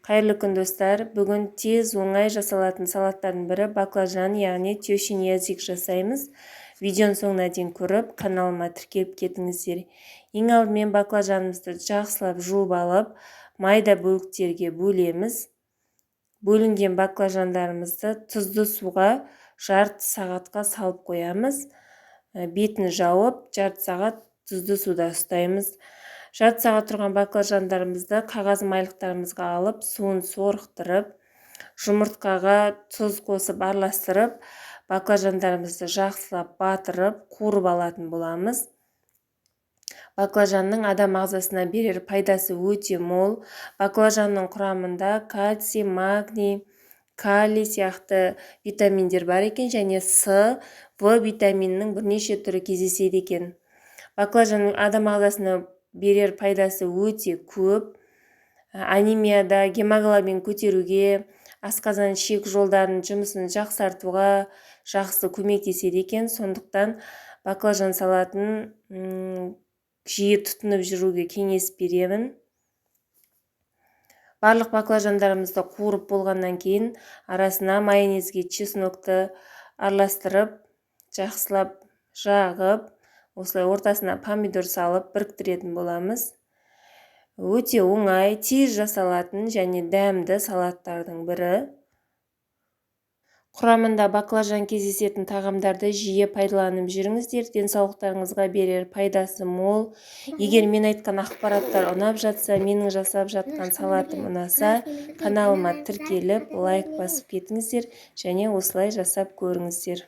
Қайырлы күн, достар! Бүгін тез, оңай жасалатын салаттардың бірі баклажан, яғни тещин язык жасаймыз. Видеоның соңына дейін көріп, каналыма тіркеліп кетіңіздер. Ең алдымен баклажанымызды жақсылап жуып алып, майда бөліктерге бөлеміз. Бөлінген баклажандарымызды тұзды суға жарты сағатқа салып қоямыз. Бетін жауып, жарты сағат тұзды суда ұстаймыз. Жарты сағат тұрған баклажандарымызды қағаз майлықтарымызға алып, суын сорықтырып, жұмыртқаға тұз қосып араластырып, баклажандарымызды жақсылап батырып, қуырып алатын боламыз. Баклажанның адам ағзасына берер пайдасы өте мол. Баклажанның құрамында кальций, магний, калий сияқты витаминдер бар екен және С, В витаминінің бірнеше түрі кездеседі екен. Баклажанның адам ағзасына берер пайдасы өте көп. Анемияда, гемоглобин көтеруге, асқазан, ішек жолдарының жұмысын жақсартуға жақсы көмектеседі екен. Сондықтан баклажан салатын жиі тұтынып жүруге кеңес беремін. Барлық баклажандарымызды қуырып болғаннан кейін, арасына майонезге чеснокты араластырып, жақсылап жағып, осылай ортасына помидор салып, біріктіретін боламыз. Өте оңай, тез жасалатын және дәмді салаттардың бірі. Құрамында баклажан кездесетін тағамдарды жиі пайдаланып жүріңіздер, денсаулықтарыңызға берер пайдасы мол. Егер мен айтқан ақпараттар ұнап жатса, менің жасап жатқан салатым ұнаса, каналыма тіркеліп, лайк басып кетіңіздер және осылай жасап көріңіздер.